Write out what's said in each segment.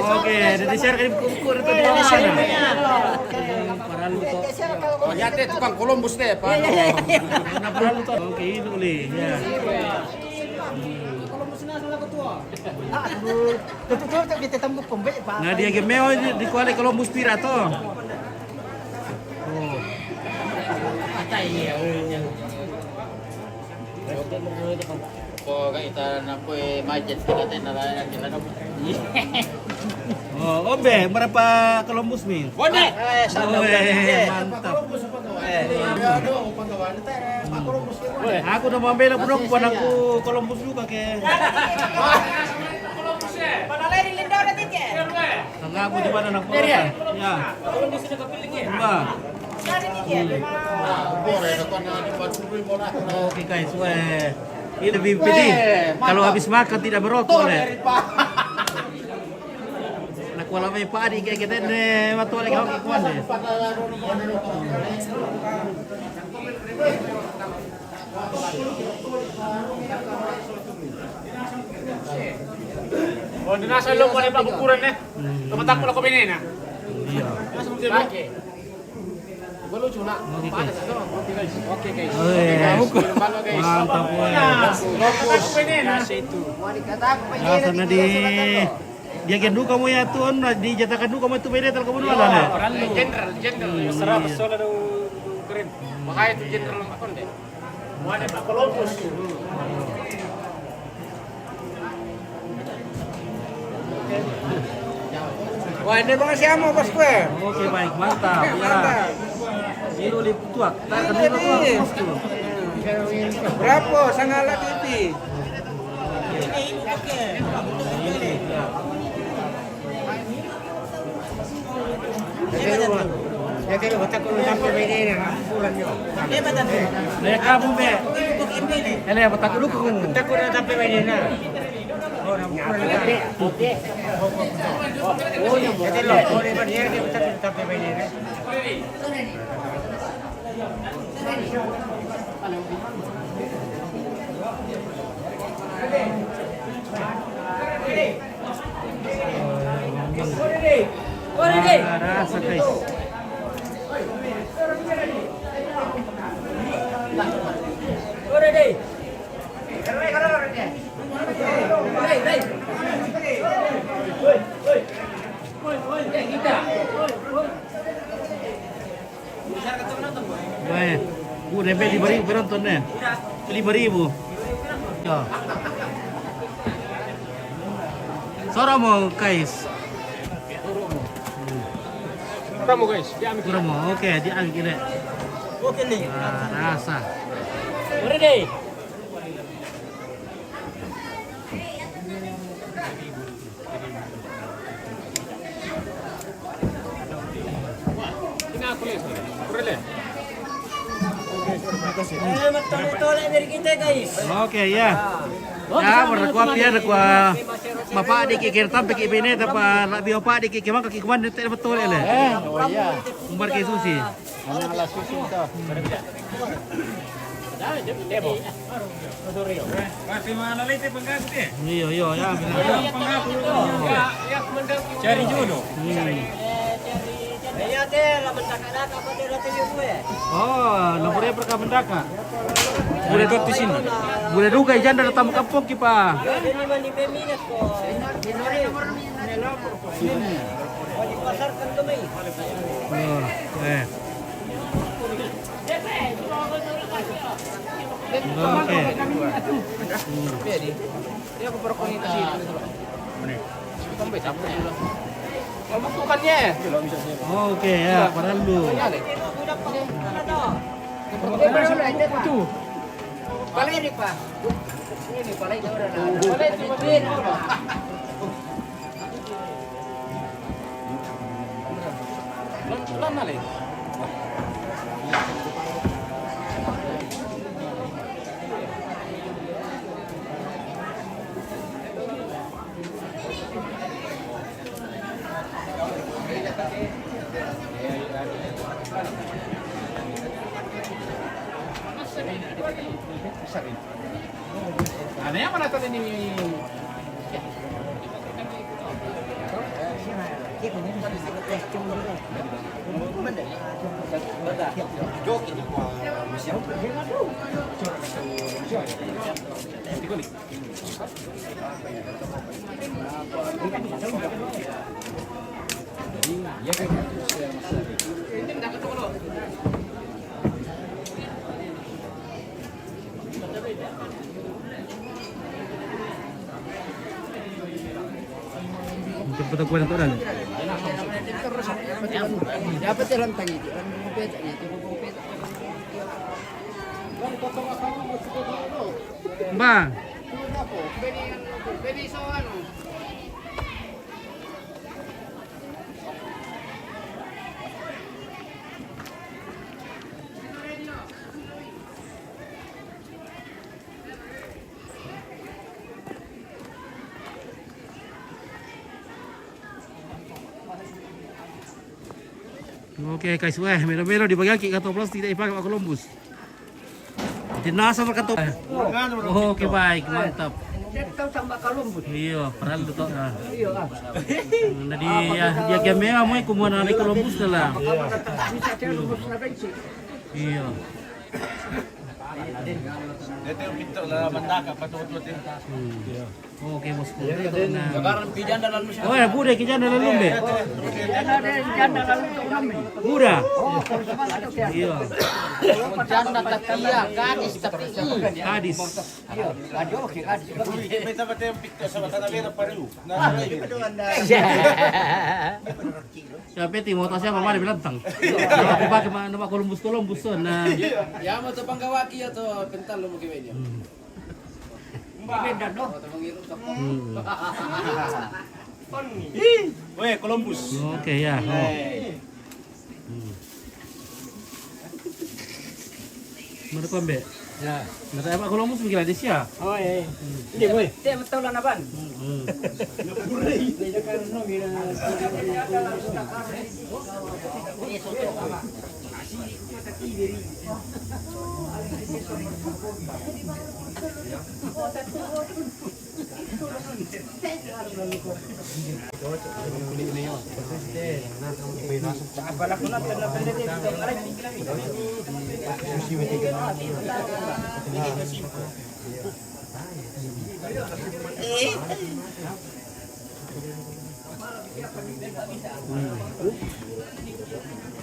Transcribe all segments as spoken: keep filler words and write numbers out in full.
Oke, jadi share kali buku-buku itu di mana? Parallu to. Oh, ya, te tukang Columbus te, Pak. Iya, iya, iya. Parallu to. Oke, ini boleh. Ya. Nah, dia gemeo di, di kuali Columbus pira to. Oh. Ko ga ita na kue macet kita te na lain kita na. Oh, ombe, berapa Columbus mi? Bonde. Eh, sana. Oe, mantap. Eh. Aku na mambela punong, bukan aku Columbus juga ke. Panalai di Lindora tiket. Kang Abu di mana nak pulang? Ya. Mbak. Oke, guys, weh. Ini lebih pedih. Kalau habis makan tidak merokok, le. Nak wala mai padi kayak kita ne, matu lagi hoki kuan deh. Oh, di nasa lo mo pa kukuran ne. Tumatak pala ko binena. Iya. Oke, guys. Oke, guys. Oke, guys. Mantap, weh. Nasa itu. Nasa na di, dia gendu kamu ya tuh, dijatakan du kamu itu beda tel kamu dulu lah. General, general. Serap sola do keren. Makanya itu general apa deh? Wah, ini bang siamo, bos gue. Oke, baik, mantap. Ya. Mantap. Ini udah tuak. Tak kenal tuak, bos tuh. Berapa? Sangala tipi. Ya, kalau batak ko na tampe benena, pulang yo. Dia kamu be. Ele batak ko ko. Batak ko na tampe benena. Oh, na pulang. Oke. Oke. Oke. Oke. Oke. Oke. Rasa, guys. Weh, udah sampai lima ribu penonton nih. Lima ribu. Ya. Sora mo, guys. Sora mo, guys. Dia ambil. Sora mo, oke, dia ambil ini. Oke nih. Ah, rasa. Ready. Eh, magtole-tole dari kita, guys. Oke, ya. Ya, berkuat ya, ada kuah. Bapak di kikir tampe ki bine tapa labi bapak di kikir maka ki kuman di tele betul ya le. Eh, oh iya. Umbar ke susi. Mana ala susi to. Masih mana lagi pengganti? Iya, iya, ya. Cari jodoh. Iya, teh, lah mendadak apa dia rata juga ya? Oh, nomornya perka mendaka. Boleh tuh di sini. Boleh juga janda datang ke kampung kita. Jadi mandi peminat kok. Mau dipasarkan ke mai. Oh, eh. Oke. Dia aku perokok ini kasih itu. Sampai capek dulu. Kamu bukannya? Oke, ya, parallu. Itu. Paling ini, Pak. Ini paling jauh dah. Paling itu, Pak. Aneh mana tadi ini? Untuk foto kuat untuk orang. Dapat jalan tangi. Mbak. Oke, guys, weh, melo-melo dibagi aki kantong plastik, tidak dipakai Pak Columbus. Dinasa berkantong. Oke, baik, mantap. Tahu tambah Columbus. Iya, padahal itu toh. Nah. Iya, ah. Jadi ya, dia game mau ikut mana dari Columbus lah. Bisa Columbus lah benci. Iya. Dia tu pintu lah, mantap apa tu tu. Hmm. Oke, bosku. Nah. Sekarang pijan dalam. Oh, ya, bude kijan dalam lumbe. Janda lalu tu kami. Buda. Oh, kalau semangat tu ya. Iya. Janda tapi ya, gadis tapi iya. Gadis. Iya, aduh, oke, gadis. Minta pakai pintu sama tanah merah pariu. Nah, lagi. Ya, peti motor siapa mari belantang. Aku pakai ma-, nama Columbus, Columbus sana. Ya, mau tu panggawaki atau pental lu mau kewenya. Hmm. Beda, no? Hmm. Weh, Columbus. Oke, ya. Oh. Hey. Hmm. Mana kau, Mbak? Ya. Nggak tahu apa Columbus bikin ada siapa? Oh, iya. Ini, boy. Dia betul lah, Naban. Hmm.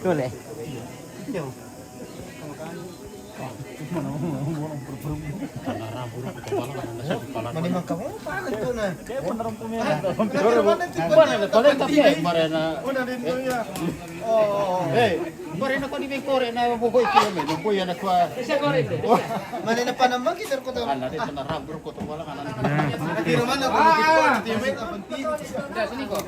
Boleh. Mani mangkamu panas tu na. Mana tu panas tu? Mana tu panas tu? Mana tu panas tu? Oh. Hei, kore na ko di me kore na bohoi kilo me, bohoi na ko. Mana na panama kita ko to. Ana de na rambur ko to wala kana. Di rumah na ko di ko di me apa ti. Dah sini ko.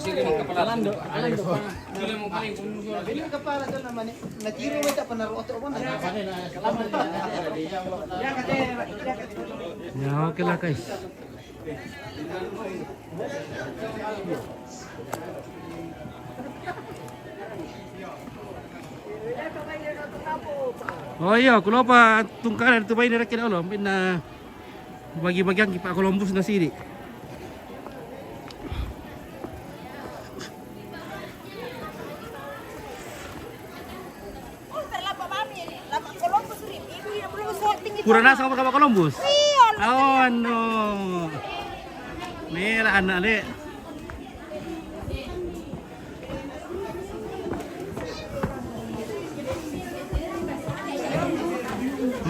Sini ko kepala. Alando, alando. Sila mo paling kung sino. Ini kepala tu namanya. Nakiri mo ta panaro to ko na. Ya, oke lah, guys. Oh iya, kulo pa tungkaran tu bayi ni rakin Allah, pina bagi-bagian ki Pak Columbus na sini. Kurang nasa kamu sama Columbus? Iya. Oh no. Ni lah anak dek.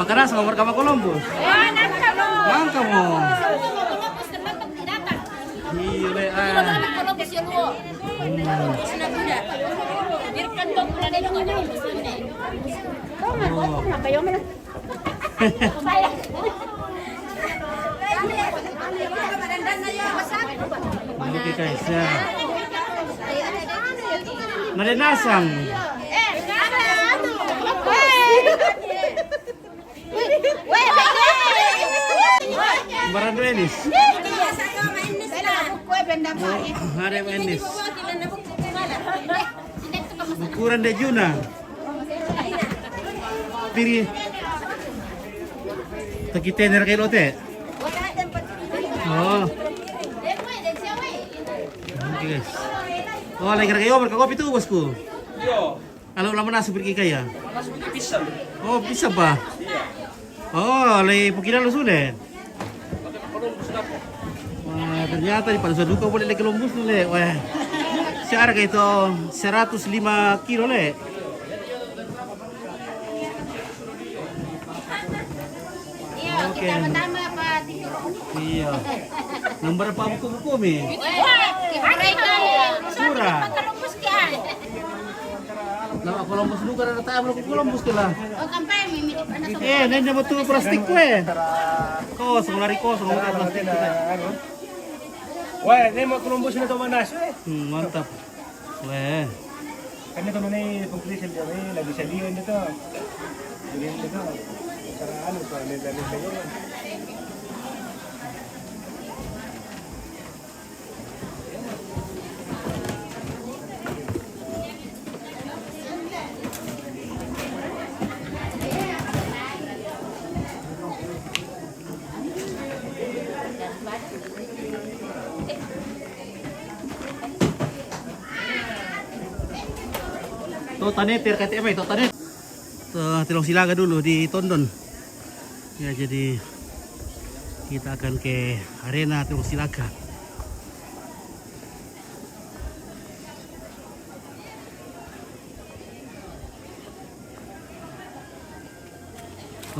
Makan nasa kamu sama Columbus? Iya, nasa mo. Nasa mo. Iya, le, ah. Oke, guys, ya. Nade nasang. Baran Renis. Ada Renis. Ukuran de Juna. Piri. Takite na kayo, lote. Oh. Okay, guys. Oh, lagi na kayo, magkakopi to, boss ko. Alo, lama na supir kaya. Oh, bisa ba? Oh, lay pukina lo sule. Wah, ternyata di pada saduka boleh lagi lombus le. Wah. Seharga itu seratus lima kilo le. Iya, okay. Kita pertama apa? Iya. Nomor apa buku-buku mi? Wah, hari ini. Sura. Pakai lombus kian. Lah, Columbus juga ada tayo, belum Columbus kila. Oh, kampay, mimi, ano to? Eh, nandiyan mo to plastic ko eh. Kosong, lari kosong, ang plastic ko eh. Wah, ini mau Columbus na to, Manas, eh. Hmm, mantap. Weh. Kan ito na yung pag-diesel dyan, eh, lagi sa liyan dito. Liyan dito. Sa ano, sa may dali sa yun. Totanet, T R K T M, eh, Totanet. Sa Telong Silaga dulu di Tondon. Ya, jadi kita akan ke arena Telong Silaga.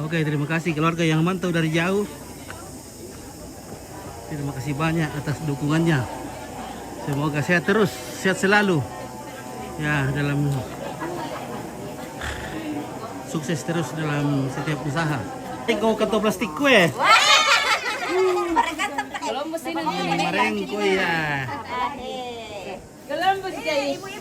Oke, terima kasih keluarga yang mantau dari jauh. Terima kasih banyak atas dukungannya. Semoga sehat terus, sehat selalu. Ya, dalam sukses terus dalam setiap usaha. Ikaw ka to plastic ko eh. Marengko ya. Columbus kayo.